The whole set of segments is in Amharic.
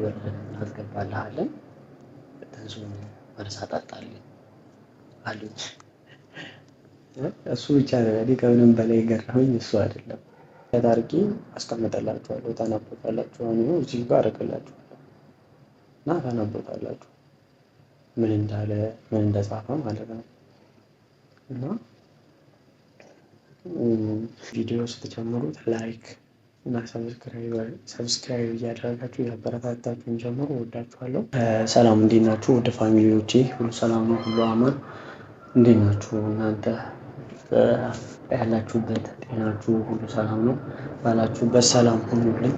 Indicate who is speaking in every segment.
Speaker 1: ብር እናስገባልሃለን ተንሱን መርሳ ጠጣልኝ አሉኝ። እሱ ብቻ ነው እኔ ከምንም በላይ ገረመኝ። እሱ አይደለም አድርጌ አስቀምጠላችኋለሁ፣ ታነቡታላችሁ። አሁን እዚሁ ጋር አደርግላችኋለሁ እና ታነቡታላችሁ ምን እንዳለ ምን እንደጻፈ ማለት ነው። እና ቪዲዮ ስትጀምሩት like እና subscribe እያደረጋችሁ ያበረታታችሁን ጀምሩ። ወዳችኋለሁ። ሰላም፣ እንዴት ናችሁ? ወደ family ዎቼ ሁሉ ሰላም ነው፣ ሁሉ አማን። እንዴት ናችሁ እናንተ? ያላችሁበት ጤናችሁ ሁሉ ሰላም ነው? ባላችሁበት ሰላም ሁኑልኝ።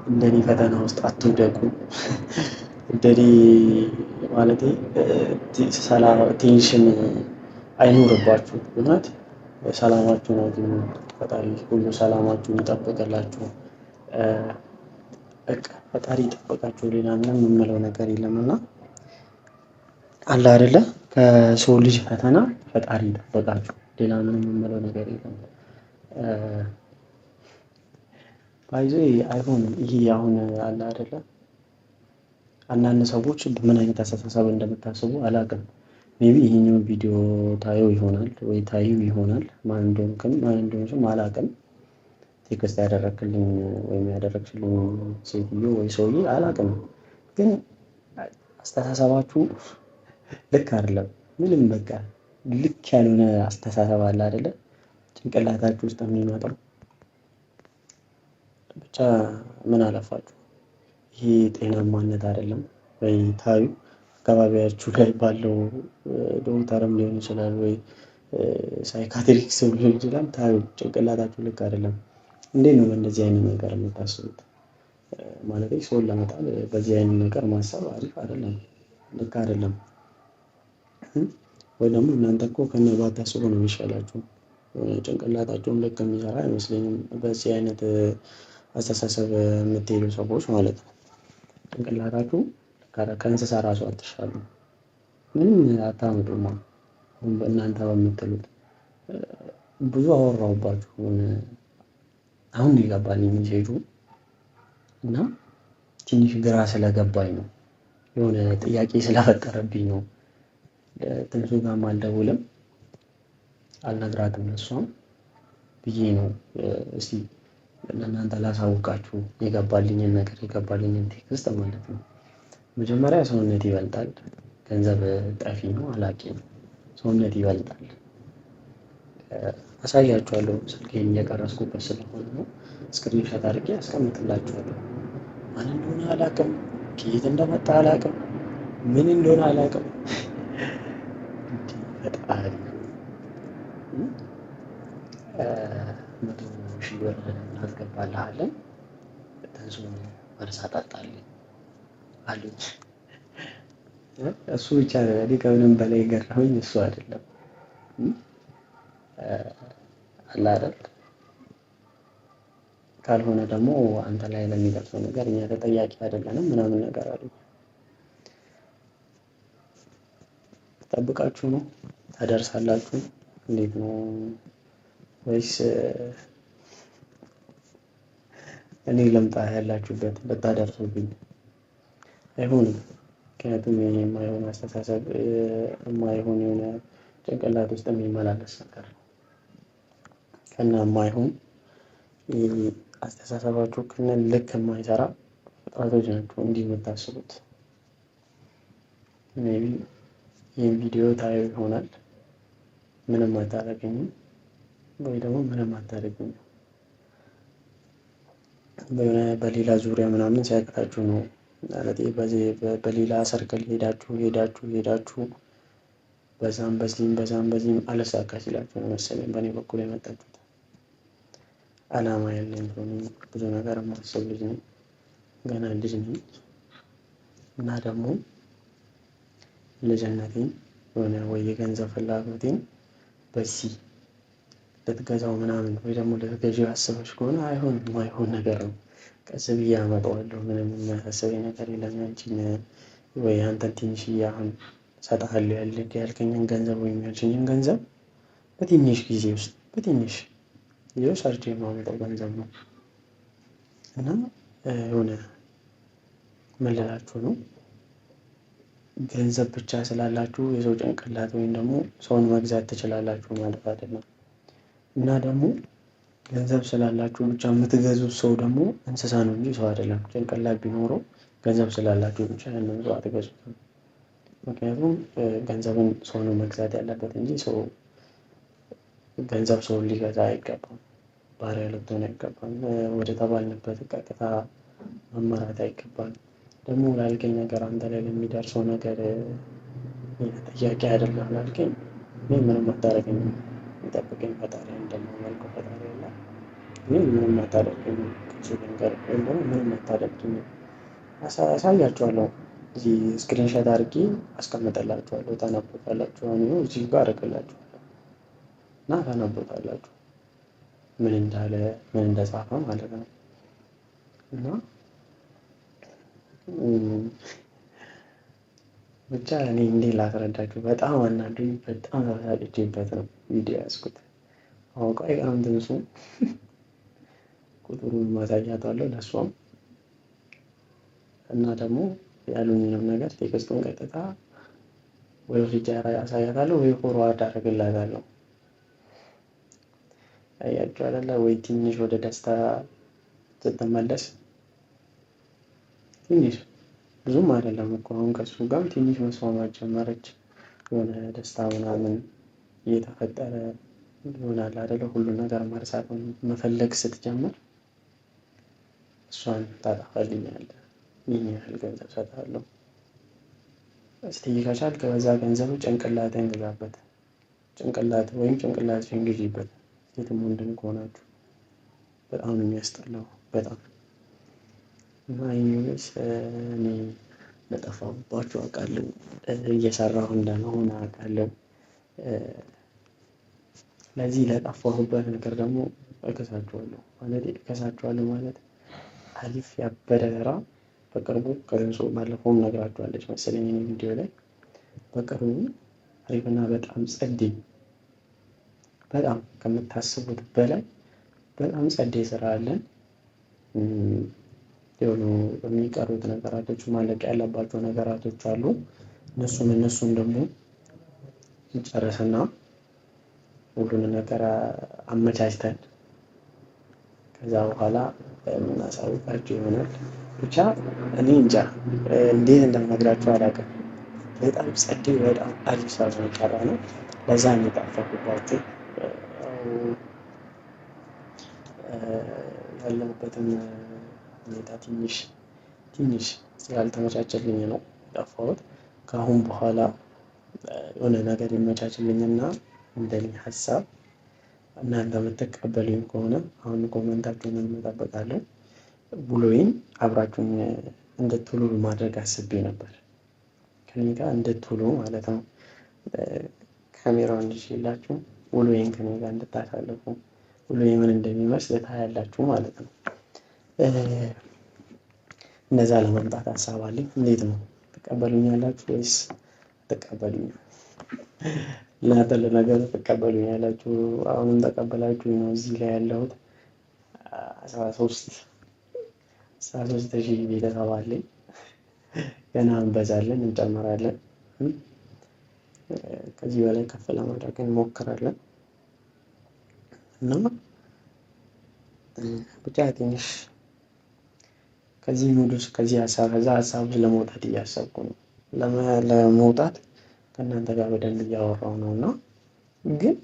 Speaker 1: እንደኔ ፈተና ውስጥ አትውደቁ። እንደኔ ማለቴ tension አይኖርባችሁ። እውነት ሰላማችሁን አግኙ። ፈጣሪ ሁሉ ሰላማችሁን ይጠብቅላችሁ። በቃ ፈጣሪ ይጠብቃችሁ። ሌላ ምንም የምለው ነገር የለም እና አለ አይደለ ከሰው ልጅ ፈተና ፈጣሪ ይጠብቃችሁ። ሌላ ምንም የምለው ነገር የለም። ባይዞ አይሆንም። ይሄ አሁን አለ አይደለ አንዳንድ ሰዎች ምን አይነት አስተሳሰብ እንደምታስቡ አላውቅም። Maybe ይሄኛውን ቪዲዮ ታየው ይሆናል ወይ ታዩ ይሆናል። ማን እንደሆንክም ማን እንደሆንሽም አላውቅም። Text ያደረክልኝ ወይም ያደረግሽልኝ ሴትዮ ወይ ሰውዬ አላውቅም፣ ግን አስተሳሰባችሁ ልክ አይደለም። ምንም በቃ ልክ ያልሆነ አስተሳሰብ አለ አይደለ? ጭንቅላታችሁ ውስጥ የሚመጣው ብቻ ምን አለፋችሁ ይሄ ጤናማነት አይደለም። ወይ ታዩ አካባቢያችሁ ላይ ባለው ዶክተርም ሊሆን ይችላል ወይ psychiatrist ሊሆን ይችላል። ታዩ ጭንቅላታችሁ ልክ አይደለም። እንዴት ነው በእንደዚህ አይነት ነገር የምታስቡት? ማለት ሰውን ለመጣል በዚህ አይነት ነገር ማሰብ አሪፍ አይደለም፣ ልክ አይደለም። ወይ ደግሞ እናንተ እኮ ከነ ባታስቡ ነው የሚሻላችሁ። ጭንቅላታችሁም ልክ የሚሰራ አይመስለኝም፣ በዚህ አይነት አስተሳሰብ የምትሄዱ ሰዎች ማለት ነው። ጭንቅላታችሁ ከእንስሳ ራሱ አትሻሉ። ምንም አታመጡማ። እናንተ በምትሉት ብዙ አወራሁባችሁ። አሁን ይገባልኝ message ኡ እና ትንሽ ግራ ስለገባኝ ነው፣ የሆነ ጥያቄ ስለፈጠረብኝ ነው። ትንሱ ጋርም አልደውልም አልነግራትም እሷም ብዬ ነው። እስቲ ለእናንተ ላሳውቃችሁ የገባልኝን ነገር የገባልኝን text ማለት ነው። መጀመሪያ ሰውነት ይበልጣል። ገንዘብ ጠፊ ነው፣ አላቂ ነው። ሰውነት ይበልጣል። አሳያችኋለሁ። ስልኬን እየቀረስኩበት ስለሆነ ነው። Screenshot አድርጌ አስቀምጥላችኋለሁ። ማን እንደሆነ አላውቅም፣ ከየት እንደመጣ አላውቅም፣ ምን እንደሆነ አላውቅም። ፈጣሪ 100,000 ብር እናስገባልሃለን ተንሱን መርሳ ጠጣልኝ አሉኝ። እሱ ብቻ ነው እኔ ከምንም በላይ ገረመኝ። እሱ አይደለም አለ አይደል? ካልሆነ ደግሞ አንተ ላይ ለሚደርሰው ነገር እኛ ተጠያቂ አይደለንም ምናምን ነገር አሉ። ጠብቃችሁ ነው ታደርሳላችሁ? እንዴት ነው ወይስ እኔ ልምጣ ያላችሁበት ብታደርሱብኝ? አይሆንም። ምክንያቱም ይሄ የማይሆን አስተሳሰብ የማይሆን የሆነ ጭንቅላት ውስጥ የሚመላለስ ነገር ነው። ከነ የማይሆን አስተሳሰባችሁ ከነ ልክ የማይሰራ ፍጥረቶች ናቸው እንዲህ የምታስቡት። Maybe ይህን ቪዲዮ ታዩ ይሆናል። ምንም አታደርገኝም ወይ ደግሞ ምንም አታደርገኝም በሌላ ዙሪያ ምናምን ሲያቅታችሁ ነው ማለት በዚህ በሌላ circle ሄዳችሁ ሄዳችሁ ሄዳችሁ በዛም በዚህም በዛም በዚህም አልሳካ ሲላችሁ ነው መሰለኝ በእኔ በኩል የመጣችሁት። አላማ ያለኝ ሰው ነኝ። ብዙ ነገር የማስብ ልጅ ነኝ። ገና ልጅ ነኝ እና ደግሞ ልጅነቴን የሆነ ወይ የገንዘብ ፍላጎቴን በዚህ ልትገዛው ምናምን ወይ ደግሞ ልትገዢው አስበሽ ከሆነ አይሆንም፣ የማይሆን ነገር ነው። ቀስ ብዬ አመጣዋለሁ። ምንም የሚያሳስበኝ ነገር የለም። ያንቺን ወይ አንተን ትንሽዬ አሁን እሰጥሃለሁ ያልከኝን ገንዘብ ወይም ያልሽኝን ገንዘብ በትንሽ ጊዜ ውስጥ በትንሽ ጊዜ ሰርቼ የማመጣው ገንዘብ ነው እና የሆነ ምን ልላችሁ ነው? ገንዘብ ብቻ ስላላችሁ የሰው ጭንቅላት ወይም ደግሞ ሰውን መግዛት ትችላላችሁ ማለት አይደለም። እና ደግሞ ገንዘብ ስላላችሁ ብቻ የምትገዙት ሰው ደግሞ እንስሳ ነው እንጂ ሰው አይደለም። ጭንቅላት ቢኖረው ገንዘብ ስላላችሁ ብቻ ያንን ሰው አትገዙትም። ምክንያቱም ገንዘብን ሰው ነው መግዛት ያለበት እንጂ ሰው ገንዘብ ሰውን ሊገዛ አይገባም። ባሪያ ልትሆን አይገባም። ወደ ተባልንበት ቀጥታ መመራት አይገባም። ደግሞ ላልከኝ ነገር አንተ ላይ ለሚደርሰው ነገር ጥያቄ አይደለም ላልከኝ እኔ ምንም አታደርገኝም። የሚጠብቀኝ ፈጣሪ እንደማመልከው ፈጣሪ አለ። እኔ ምንም አታደርገኝም ከሱ ልንገር ወይም ደግሞ ምንም አታደርገኝም። አሳያችኋለሁ። እዚህ screenshot አድርጌ አስቀምጠላችኋለሁ። ታነቡታላችሁ። አሁን ይኸው እዚህ ጋር አደርግላችኋለሁ እና ታነቡታላችሁ ምን እንዳለ ምን እንደጻፈ ማለት ነው። እና ብቻ እኔ እንዴት ላስረዳችሁ፣ በጣም አናዶኝ፣ በጣም ተበሳጭቼበት ነው ቪዲዮ ያዝኩት። አውቀው አይቀርም ትንሱ ቁጥሩን ማሳያታለሁ ለእሷም እና ደግሞ ያሉኝንም ነገር text ኡን ቀጥታ ወይ ወስጄ አሳያታለሁ ወይ forward አደርግላታለሁ። አያችሁ አይደለ ወይ? ትንሽ ወደ ደስታ ስትመለስ ትንሽ ብዙም አይደለም እኮ አሁን ከእሱ ጋርም ትንሽ መስማማት ጀመረች። የሆነ ደስታ ምናምን እየተፈጠረ ይሆናል አይደለ? ሁሉ ነገር መርሳት መፈለግ ስትጀምር እሷን ታጠፋልኛለህ፣ ይህን ያህል ገንዘብ እሰጥሃለሁ፣ እስቲ ከቻልክ በዛ ገንዘብ ጭንቅላትህን ግዛበት፣ ጭንቅላት ወይም ጭንቅላትሽን ግዢበት። ሴትም ወንድም ከሆናችሁ በጣም ነው የሚያስጠላው፣ በጣም። እና anyways እኔ እንደጠፋሁባችሁ አውቃለሁ፣ እየሰራሁ እንደሆነ አውቃለሁ። ለዚህ ለጠፋሁበት ነገር ደግሞ እከሳችኋለሁ ማለት እከሳችኋለሁ ማለት አሪፍ ያበደ ስራ በቅርቡ ከትንሱ ባለፈውም ነግራችኋለች መሰለኝ እኔ ቪዲዮ ላይ በቅርቡ አሪፍና በጣም ጸዴ በጣም ከምታስቡት በላይ በጣም ጸዴ ስራ አለን። የሆኑ የሚቀሩት ነገራቶች ማለቅ ያለባቸው ነገራቶች አሉ። እነሱን ደግሞ እንጨርስና ሁሉን ነገር አመቻችተን ከዛ በኋላ የምናሳውቃችሁ ይሆናል። ብቻ እኔ እንጃ እንዴት እንደምነግራችሁ አላውቅም። በጣም ጸዴ በጣም አሪፍ ስራ ነው የሰራነው። ለዛ ነው የጠፋሁባችሁ። ያለሁበትም ሁኔታ ትንሽ ትንሽ ስላልተመቻቸልኝ ነው የጠፋሁት። ከአሁን በኋላ የሆነ ነገር ይመቻችልኝና እንደኔ ሀሳብ እናንተ የምትቀበሉኝ ከሆነ አሁን comment ኣችሁን እንጠብቃለን። ውሎዬን አብራችሁኝ እንድትውሉ ማድረግ አስቤ ነበር። ከኔ ጋር እንድትውሉ ማለት ነው። ካሜራውን ይዤላችሁ ውሎዬን ከኔ ጋር እንድታሳልፉ ውሎዬ ምን እንደሚመስል ታያላችሁ ማለት ነው። እንደዛ ለማምጣት ሀሳብ አለኝ። እንዴት ነው ትቀበሉኛላችሁ ወይስ አትቀበሉኝም? እናንተ ለነገሩ ትቀበሉኛላችሁ። አሁንም ተቀበላችሁ ነው እዚህ ላይ ያለሁት። 13,000 ቤተሰብ አለኝ። ገና እንበዛለን፣ እንጨምራለን። ከዚህ በላይ ከፍ ለማድረግ እንሞክራለን። እና ብቻ ትንሽ ከዚህ mood ውስጥ ከዚህ ሀሳብ ከዛ ሀሳብ ውስጥ ለመውጣት እያሰብኩ ነው። ለመውጣት ከእናንተ ጋር በደንብ እያወራሁ ነው። እና ግን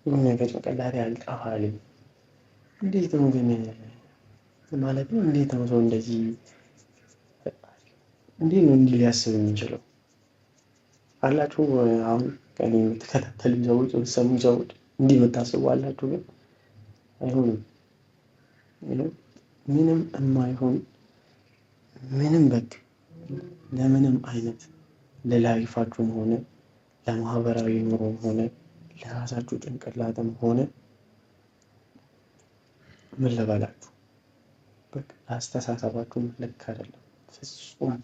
Speaker 1: ይሁን ነገር ጭንቅላቴ አልጠፋልኝ። እንዴት ነው ግን ማለት ነው? እንዴት ነው ሰው እንደዚህ እንዴት ነው እንዲህ ሊያስብ የሚችለው? አላችሁ አሁን ከእኔ የምትከታተሉ ሰዎች የምትሰሙ ሰዎች እንዲህ የምታስቡ አላችሁ? ግን አይሆንም። ምንም የማይሆን ምንም በቃ ለምንም አይነት ለላይፋችሁም ሆነ ለማህበራዊ ኑሮም ሆነ ለራሳችሁ ጭንቅላትም ሆነ ምን ልበላችሁ በቃ አስተሳሰባችሁም ልክ አይደለም። ፍጹም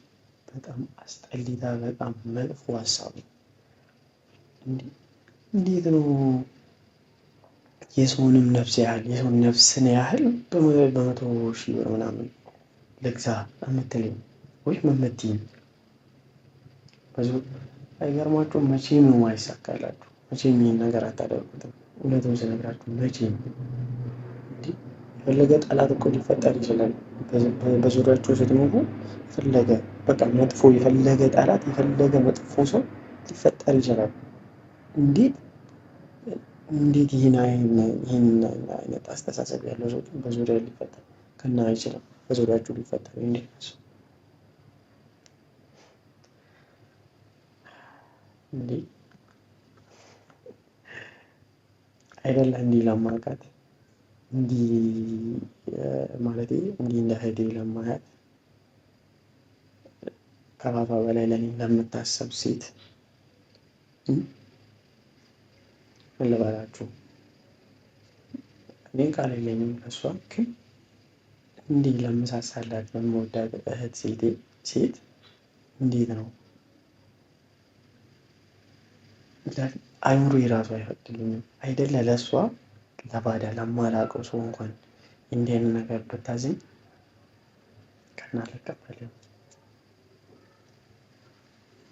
Speaker 1: በጣም አስጠሊታ በጣም መጥፎ ሀሳብ ነው። እንዴት ነው የሰውንም ነፍስ ያህል የሰውን ነፍስን ያህል በ100,000 ብር ምናምን ልግዛ የምትለኝ? ወይ ምን የምትይኝ? አይገርማችሁም? መቼም ነው አይሳካላችሁ። መቼም ይህን ነገር አታደርጉትም። እውነቱን ስነግራችሁ መቼም እንዲህ የፈለገ ጠላት እኮ ሊፈጠር ይችላል። በዙሪያችሁ ስትኖሩ የፈለገ በቃ መጥፎ የፈለገ ጠላት የፈለገ መጥፎ ሰው ሊፈጠር ይችላል። እንዴት እንዴት ይህን አይነት አስተሳሰብ ያለው ሰው በዙሪያ ሊፈጠር ከና አይችልም። በዙሪያችሁ ሊፈጠር እንዴት እንዴ አይደለ እንዲህ ለማውቃት እንዲህ ማለቴ እንዲህ እንደ እህቴ ለማያት ከራሷ በላይ ለእኔ ለምታሰብ ሴት ምን ልበላችሁ፣ እኔ ቃል የለኝም ለእሷ። ግን እንዲህ ለምሳሳላት ለምወዳት እህት ሴት እንዴት ነው አይምሮ የራሱ አይፈቅድልኝም። አይደለ ለእሷ ለባዳ ለማላውቀው ሰው እንኳን እንዲህ አይነት ነገር ብታዘኝ ከና አልቀበልም፣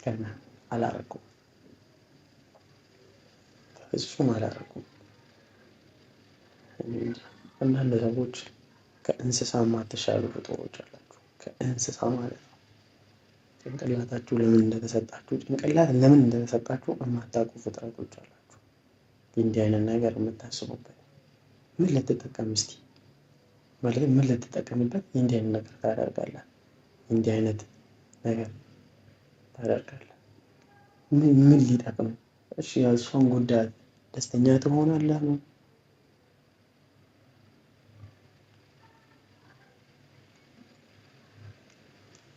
Speaker 1: ከና አላረኩም፣ በፍጹም አላረኩም። አንዳንድ ሰዎች ከእንስሳ የማትሻሉ ፍጡሮች አላችሁ። ከእንስሳ ማለት ነው። ጭንቅላታችሁ ለምን እንደተሰጣችሁ ጭንቅላት ለምን እንደተሰጣችሁ የማታውቁ ፍጥረቶች አላችሁ። እንዲህ አይነት ነገር የምታስቡበት ምን ልትጠቀም እስቲ ማለት ምን ልትጠቀምበት እንዲህ አይነት ነገር ታደርጋለህ? እንዲህ አይነት ነገር ታደርጋለህ? ምን ሊጠቅም? እሺ እሷን ጉዳት ደስተኛ ትሆናለህ ነው?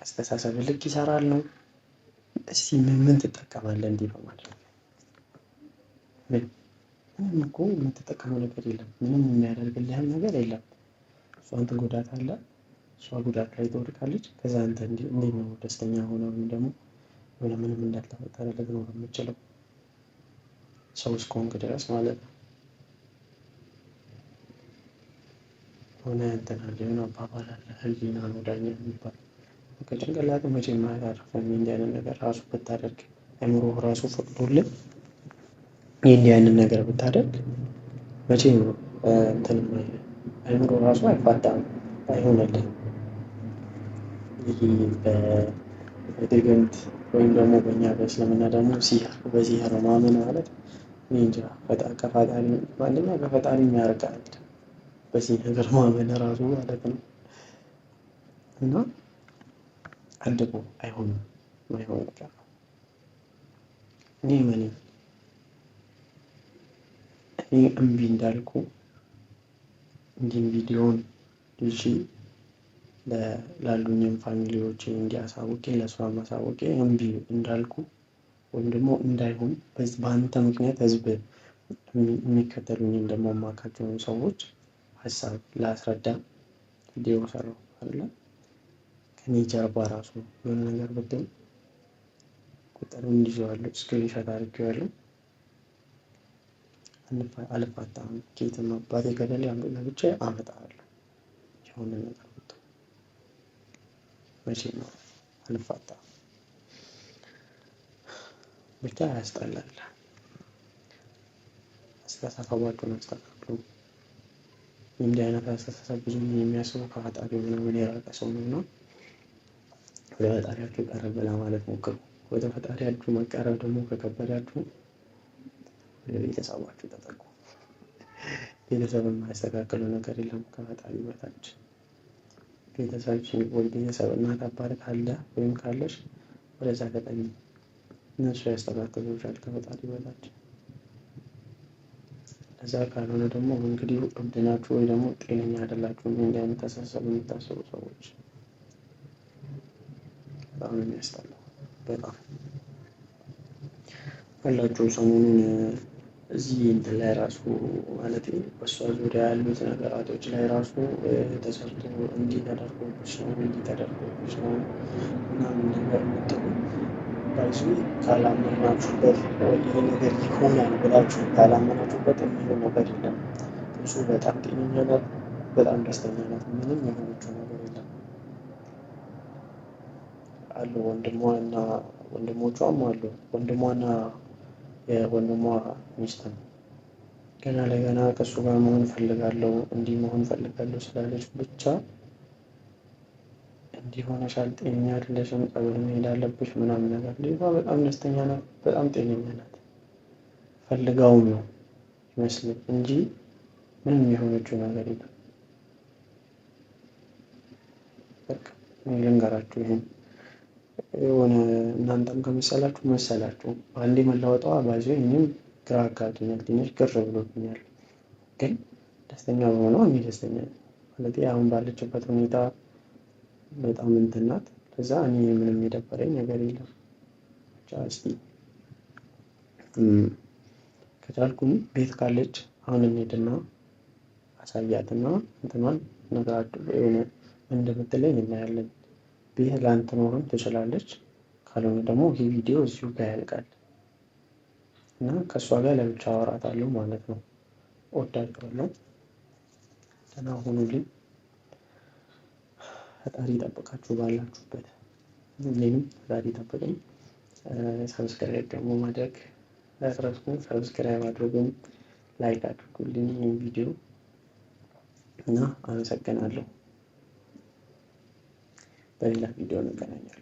Speaker 1: አስተሳሰብ ልክ ይሰራል ነው? እስቲ ምን ትጠቀማለህ እንዲህ በማድረግ? ምን ምንም እኮ የምትጠቀመው ነገር የለም። ምንም የሚያደርግልህም ነገር የለም። እሷን ትጎዳታለህ፣ እሷ ጉዳት ላይ ትወድቃለች። ከዛ አንተ እንዴት ነው ደስተኛ ሆነ ወይም ደግሞ የሆነ ምንም እንዳልተፈጠረ ልትኖር የምችለው ሰው እስከሆንክ ድረስ ማለት ነው። የሆነ እንትን አለ፣ የሆነ አባባል አለ፣ ህሊና ነው ዳኛ የሚባል። ከጭንቅላቱ መቼም አያተርፍም። እንዲህ አይነት ነገር ራሱ ብታደርግ አይምሮ ራሱ ፈቅዶልህ እንዲህ አይነት ነገር ብታደርግ መቼም እንትን አይምሮ ራሱ አይፋታም፣ አይሆንልህም። ይህ በድግምት ወይም ደግሞ በእኛ በእስልምና ደግሞ ሲህር በሲህር ማመን ማለት እኔ እንጃ ከፈጣሪ አንደኛ ከፈጣሪ ያርቃል። በዚህ ነገር ማመን ራሱ ማለት ነው። እና አድጎ አይሆንም፣ አይሆን ነገር ነው። እኔ መኔ እኔ እምቢ እንዳልኩ እንዲህም ቪዲዮን ይዤ ላሉኝም family ዎች እንዲያሳውቄ ለእሷ ማሳወቄ እምቢ እንዳልኩ ወይም ደግሞ እንዳይሆን በአንተ ምክንያት ህዝብ የሚከተሉኝን ደግሞ የማውቃቸውን ሰዎች ሀሳብ ላስረዳ ቪዲዮ ሰራሁ አይደለ? ከኔ ጀርባ ራሱ የሆነ ነገር ብትል ቁጥሩን ይዤዋለሁ፣ screenshot አድርጌዋለሁ። አልፋታም። ኬትም አባቴ ገደል ገብቼ አመጣለሁ። የሆነ ነገር ብትል መቼም ነው አልፋታም። ብቻ ያስጠላል። አስተሳሰባችሁን አስተካክሉ። እንዲህ አይነት አስተሳሰብ ብዙ የሚያስቡ ከፈጣሪ ምናምን የራቀ ሰው ነው እና ወደ ፈጣሪያችሁ ቀረብ ለማለት ሞክሩ። ወደ ፈጣሪያችሁ መቀረብ ደግሞ ከከበዳችሁ ወደ ቤተሰባችሁ ተጠጉ። ቤተሰብ የማያስተካክለው ነገር የለም ከፈጣሪ በታች። ቤተሰብ ወይ ቤተሰብ እናት አባት ካለ ወይም ካለሽ ወደዛ ተጠጊ። እነሱ ያስተካክሉሻል ከፈጣሪ በታች። እዛ ካልሆነ ደግሞ እንግዲህ እብድ ናችሁ ወይ ደግሞ ጤነኛ አይደላችሁም። እንዲህ አይነት አስተሳሰብ የምታስቡ ሰዎች በጣም ነው የሚያስጠላው። በጣም አላችሁ። ሰሞኑን እዚህ እንትን ላይ ራሱ ማለት በእሷ ዙሪያ ያሉት ነገራቶች ላይ ራሱ ተሰርቶ እንዲህ ተደርጎብሽ ነው እንዲህ ተደርጎብሽ ነው ምናምን ነገር የምትሉ ባይዙ ካላመናችሁበት ይሄ ነገር ይሆናል ብላችሁ ካላመናችሁበት የሚሆን ነገር የለም። እሱ በጣም ጤነኛ ናት፣ በጣም ደስተኛ ናት። ምንም የሆነችው ነገር የለም። አሉ ወንድሟና ወንድሞቿም አሉ። ወንድሟና የወንድሟ ሚስት ነው። ገና ለገና ከእሱ ጋር መሆን እፈልጋለሁ፣ እንዲህ መሆን እፈልጋለሁ ስላለች ብቻ እንዲህ ሆነሻል፣ ጤነኛ አይደለሽም፣ ጸበል መሄድ አለብሽ ምናምን ነገር። ልጅቷ በጣም ደስተኛ ናት፣ በጣም ጤነኛ ናት። ፈልጋውም ነው ይመስለኝ እንጂ ምንም የሆነችው ነገር የለም። በቃ እኔ ልንገራችሁ ይሄን የሆነ እናንተም ከመሰላችሁ መሰላችሁ። አንዴ መለወጧ ባዚ እኔም ግራ አጋብቶኛል፣ ትንሽ ግር ብሎብኛል። ግን ደስተኛ በሆነው እኔ ደስተኛ ነኝ። ማለት አሁን ባለችበት ሁኔታ በጣም እንትን ናት። ለዛ እኔ ምንም የደበረኝ ነገር የለም። ብቻ እስቲ ከቻልኩም ቤት ካለች አሁን እንሂድና አሳያትና እንትኗን ነግራችሁ የሆነ እንደምትለኝ እናያለን። ቤት ላንትኖርም ትችላለች። ካልሆነ ደግሞ ይህ ቪዲዮ እዚሁ ጋር ያልቃል እና ከእሷ ጋር ለብቻ አወራታለሁ ማለት ነው። እወዳችኋለሁ። ደህና ሁኑልኝ። ፈጣሪ ይጠብቃችሁ ባላችሁበት። እኔንም ፈጣሪ ይጠብቀኝ። Subscribe ደግሞ ማድረግ እንዳትረሱ። Subscribe አድርጉኝ፣ like አድርጉልኝ ይህን ቪዲዮ እና አመሰግናለሁ። በሌላ ቪዲዮ እንገናኛለን።